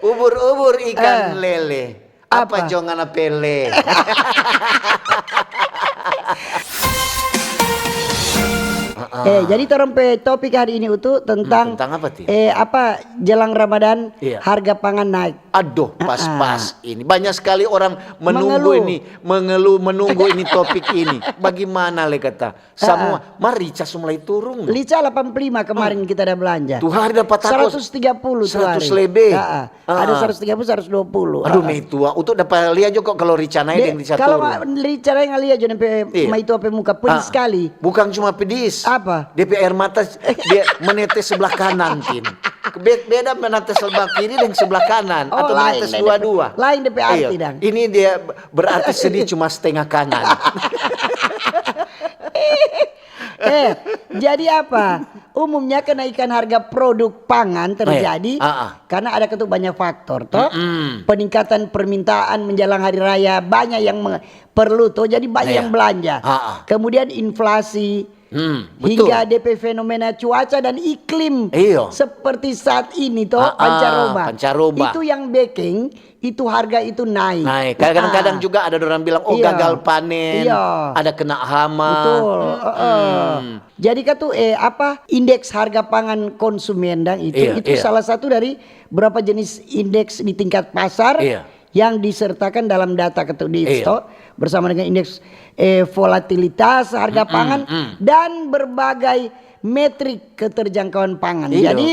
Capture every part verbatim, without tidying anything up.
Ubur-ubur ikan Eh. lele. Apa Apa? jo ngana pele? Eh, jadi torang pe topik hari ini, Utu, tentang Hmm, tentang apa, Tin? Eh, apa, jelang Ramadan, Iya. harga pangan naik. Aduh, pas-pas ini. Banyak sekali orang menunggu Mengeluh. ini, mengeluh, menunggu ini topik ini. Bagaimana le kata? Semua, mar rica su mulai turung. Rica delapan puluh lima kemarin kita ada belanja. Tuh hari dapat aku Seratus tiga puluh tuh hari. seratus lebih. Ah, ah. Ada Ah. seratus tiga puluh, seratus dua puluh. Aduh, Ah, ah. maitua, untuk dapat lihat juga kalau ricana De-, yang rica kalau turung. ma-, rica yang lihat jo, pe Iya. maitua pe muka pedis Ah, sekali. Bukan cuma pedis. Apa? De pe air mata dia menetes sebelah kanan, Tin. Be-, beda menetes sebelah kiri dan sebelah kanan Oh, atau lain menetes deh, dua-dua. lain de pe arti, Iya. Dang. Ini dia berarti sedih cuma setengah kanan. Eh, jadi apa? Umumnya kenaikan harga produk pangan terjadi Eh, ah, ah. karena ada ketuk banyak faktor, toh. Mm-mm. Peningkatan permintaan menjelang hari raya, banyak yang me-, perlu, toh. Jadi banyak Iya. yang belanja. Ah, ah. Kemudian inflasi, Hmm, betul. hingga de pe fenomena cuaca dan iklim Iyo. seperti saat ini, toh, Ah, ah, pancaroba. pancaroba. Itu yang bikin itu harga itu naik. Naik. Kadang-kadang Ah. juga ada orang bilang, "Oh, Iya. gagal panen, Iya. ada kena hama." Betul. Heeh. Jadi kan tuh, eh, apa, indeks harga pangan konsumen, Dang, itu Iya, itu iya. salah satu dari berapa jenis indeks di tingkat pasar Iya. yang disertakan dalam data ketuk DIPS, Iya. toh, bersama dengan indeks, eh, volatilitas harga pangan dan berbagai metrik keterjangkauan pangan. Iya. Jadi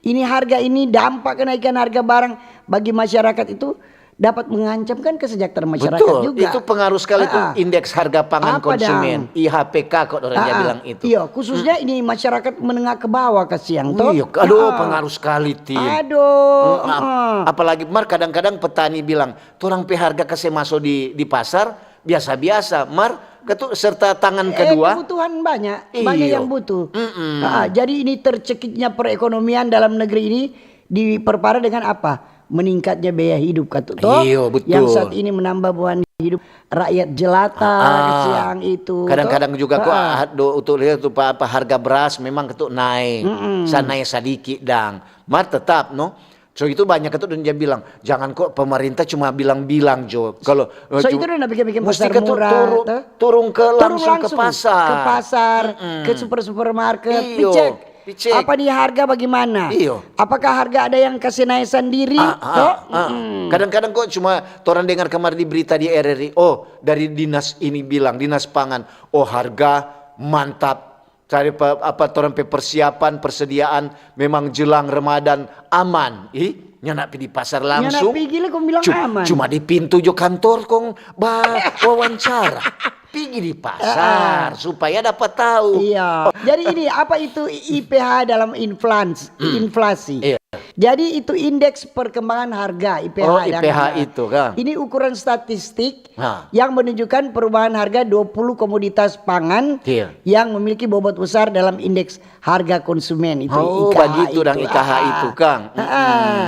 ini harga ini, dampak kenaikan harga barang bagi masyarakat itu dapat mengancamkan kesejahteraan masyarakat Betul, juga. Itu pengaruh sekali tuh Ah, ah. Indeks Harga Pangan Apa, Konsumen, Dang? I H P K kok orang dia Ah, ah. bilang itu. Iya, khususnya ini masyarakat menengah ke bawah, kasihan, toh. Iya, aduh, Ah. Pengaruh sekali, Tin. Aduh, Mm, ap- heeh. Apalagi mar kadang-kadang petani bilang, "Torang pe harga kase maso di di pasar biasa-biasa." Mar ketu serta tangan Eh, kedua. Kebutuhan banyak, Iyo. Banyak yang butuh. Mm-mm. Ah, jadi ini tercekiknya perekonomian dalam negeri ini diperparah dengan apa? Meningkatnya biaya hidup, katu, toh? Iyo, betul. Yang saat ini menambah beban hidup rakyat jelata, Ah, siang itu, toh? Kadang-kadang juga kok Ah. ah, do, untuk lihat tuh pa- apa harga beras memang ketu naik. Sa naik sadiki, Dang. Mar tetap, no. So itu banyak ketu dan dia bilang, "Jangan kok pemerintah cuma bilang-bilang jo." Kalau eh, So, cu- itu udah bikin-bikin mesti pasar ketu murah, turun, toh? turun ke Turun langsung, ke langsung pasar. Ke pasar, ke super supermarket, Iyo, picek. Picek. Apa nih harga bagaimana? Iyo. Apakah harga ada yang kasih naik sendiri? Ah, ah, Toh? ah. Kadang-kadang kok cuma orang dengar kemarin di berita di R R I, oh, dari dinas ini bilang, dinas pangan, oh, harga mantap. Cari pe- apa orang pe persiapan, persediaan memang jelang Ramadan aman. Ih, nyanda pi di pasar langsung. Nyanda pigi le kong bilang Cu- aman. Cuma di pintu jo kantor kong ba wawancara. Pigi di pasar supaya dapat tahu. Iya. Jadi ini apa itu I P H dalam inflans- inflasi? Iya. Jadi itu indeks perkembangan harga, I P H. Oh, Dang. I P H itu, kan? Ini ukuran statistik Nah. yang menunjukkan perubahan harga dua puluh komoditas pangan Iya. yang memiliki bobot besar dalam indeks harga konsumen itu. Oh, I K H begitu, Dang, itu. I K H Ah, itu, Kang. ah, ah.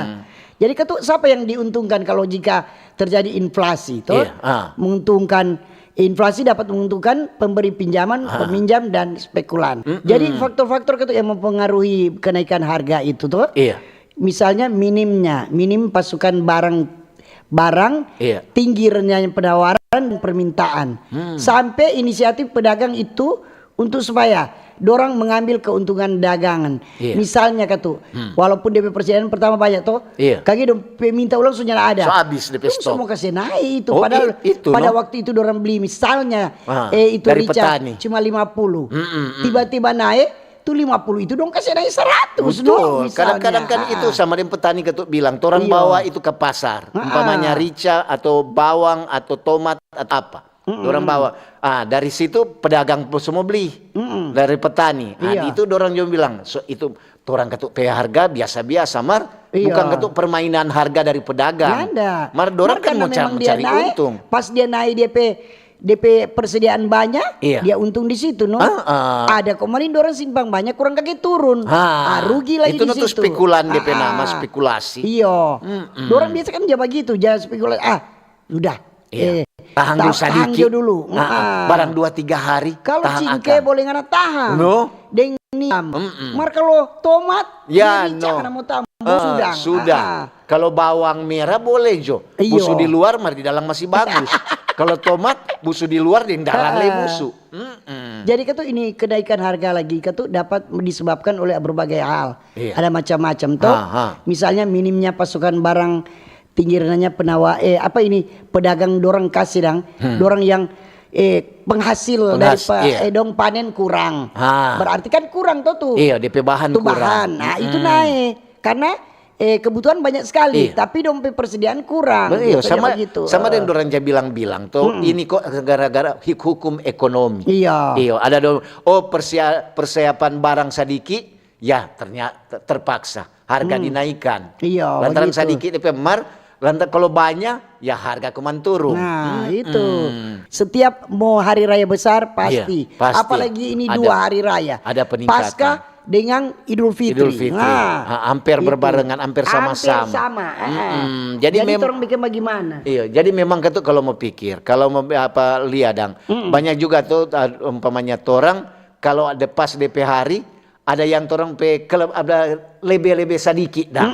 Jadi ketu siapa yang diuntungkan kalau jika terjadi inflasi, toh? Iya, ah. Menguntungkan, inflasi dapat menguntungkan pemberi pinjaman, peminjam, dan spekulan. Jadi faktor-faktor ketu yang mempengaruhi kenaikan harga itu, toh? Iya. Misalnya minimnya, minim pasukan barang, barang Iya. tinggi rendahnya penawaran dan permintaan, sampai inisiatif pedagang itu untuk supaya dorang mengambil keuntungan dagangan. Iya. Misalnya katu, walaupun dia pe persediaan pertama banyak, toh, Iya. kage dong pe minta ulang sudah ada. So habis dia pe Dong stok. Semua kasih naik itu. Oh, Padahal i- itu, pada no? Waktu itu dorang beli misalnya, Ah, eh, itu dari rica petani. Cuma lima puluh. Mm-mm. Tiba-tiba naik tuh lima puluh itu dong kasih naik seratus, no? Betul. Misalnya. Kadang-kadang kan Ah. Itu sama dengan petani ketu bilang, orang Iya. Bawa itu ke pasar. Ah, Umpamanya ah. Rica atau bawang atau tomat atau apa. Orang bawa. Ah, dari situ pedagang semua beli. Dari petani. Ah, Iya. Itu orang juga bilang, so, itu orang ketu pe harga biasa-biasa, mar. Iya. Bukan ketu permainan harga dari pedagang. Nyanda. Mar dorang kan Karena mau cari, memang dia cari naik, untung. Pas dia naik dia pe dia pe persediaan banyak, Iya. Dia untung di situ, no? Ah, ah. Ada kemarin dorang simpang banyak, kurang kage turun. Ah, Ah, rugi lagi itu di no tuh situ. Spekulan dia pe Ah, nama, ah. Spekulasi. Iyo. Dorang biasa kan dia begitu, jangan spekulasi. Ah, udah. Iya. Eh, Tahan dulu ta- tahan sadiki. jo dulu. Ah, ah. Ah. Barang dua tiga hari. Kalau Tahan cingke akang. Boleh ngana tahan. No. Deng Niam. Mar kalau tomat, ya, merica no. Karena mau tambah, ah, sudah. Sudah. Ah. Kalau bawang merah boleh jo. Iyo. Busu di luar, mar di dalam masih bagus. Kalau tomat, busu di luar, di dalam le busu. Jadi katu ini kenaikan harga lagi katu dapat disebabkan oleh berbagai hal. Iya. Ada macam-macam toh. Ha, ha. Misalnya minimnya pasokan barang tinggi renahnya penawa eh apa ini pedagang dorang kasih dang. Hmm. Dorang yang eh penghasil dari iya. Eh dong panen kurang. Ha. Berarti kan kurang toh tuh. Iya, D P bahan tuh kurang. Bahan. Nah, itu naik karena eh kebutuhan banyak sekali, iya. Tapi dong pe persediaan kurang. Iya, gitu, sama, sama deng dorang ja bilang-bilang tuh, ini kok gara-gara hukum ekonomi. Iya. Iya, ada dong, oh persiapan barang sadiki, ya ternyata terpaksa harga dinaikkan. Iya, lantaran sadiki de pe mar, lantaran kalau banyak ya harga kuman turun. Nah, itu. Setiap mau hari raya besar pasti. Iya, pasti. Apalagi ini dua hari raya. Ada peningkatan. Pasca dengan Idul Fitri. Idul Fitri. Nah, hampir berbarengan, hampir sama-sama. Hampir sama. Jadi, jadi memang orang bikin bagaimana? Iya, jadi memang katu kalau mau pikir, kalau mau apa lihat dang, banyak juga tuh umpamanya torang kalau ada pas D P hari ada yang torang pe klub ada lebe-lebe sadiki dah.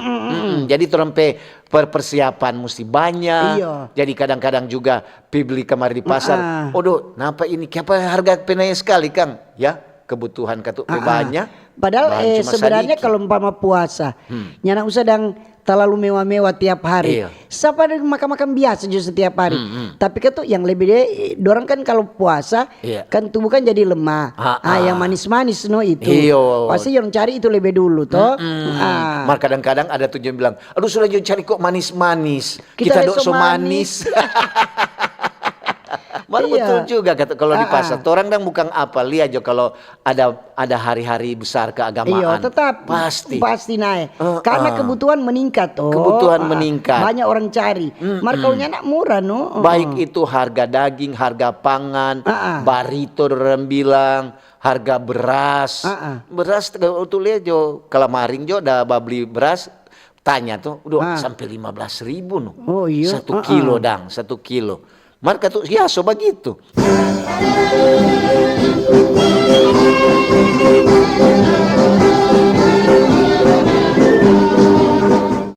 Jadi torang pe persiapan mesti banyak. Iya. Jadi kadang-kadang juga pibli kamari di pasar. Odoh, napa ini? Kiapa harga pe nae skali kang? Ya, kebutuhan katu pe banyak. Padahal eh, sebenarnya kalau umpama puasa, nyana usah dang talalu mewa-mewa tiap hari. Iya. Sapa ada makan-makan biasa jo setiap hari. Tapi katu yang lebih de, dorang kan kalau puasa kan tubuh kan jadi lemah. Ah, yang manis-manis no itu. Iyo. Pasti yang cari itu lebih dulu toh. Mar kadang-kadang ada tuh yang bilang, aduh sudah jo cari kok manis-manis. Kita, kita do so manis. Mar betul juga kata kalau di pasar. Torang dang bukan apa, lihat jo kalau ada ada hari-hari besar keagamaan. Iyo, tetap pasti pasti naik. Karena kebutuhan meningkat toh. Kebutuhan meningkat. Banyak orang cari. Mar kalau nyana murah no. Baik itu harga daging, harga pangan, barito orang bilang, harga beras. Beras tu lihat jo, kalamaring jo ada babli beras, tanya tuh, udah sampai lima belas ribu no. Oh iya. Satu kilo dang, satu kilo. Mar katu, ya so bagitu.